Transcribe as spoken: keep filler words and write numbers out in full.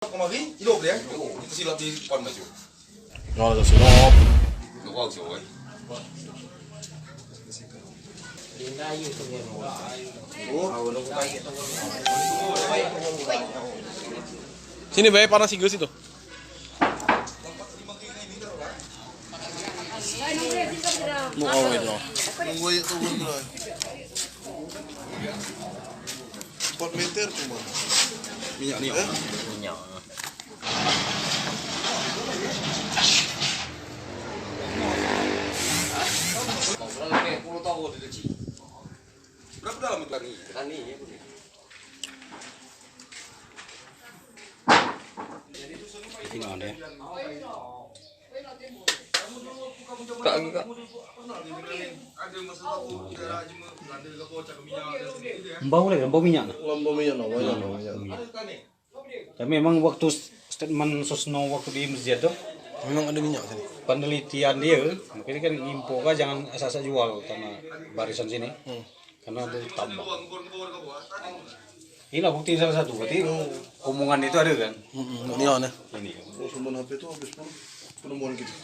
Kemari, ilok dia. Itu silap di depan baju. Nah, ada silap. Lu kau sih, woi. Sini, bae, panas situ. Mau awet no. Nunggu aja turun dulu. Empat meter cuma. Minyak ni. Eh? Minyak. Berapa dalam itu? Petani, petani, ya, Bu. Ini ada. Kak, kak. Bau lagi, bau minyak. Bau minyak, no, banyak, no, banyak. Tapi memang waktu statement Sosno waktu di masjid tu, memang ada minyak sini. Penelitian dia, makanya kan info kan jangan asal-asal jual tanah barisan sini. Hmm. Karena ada tambah. Inilah bukti salah satu, berarti omongan itu ada kan? Hmm, hmm, dia ni. Ini. Oh, semua H P tu habis pun penemuan kita.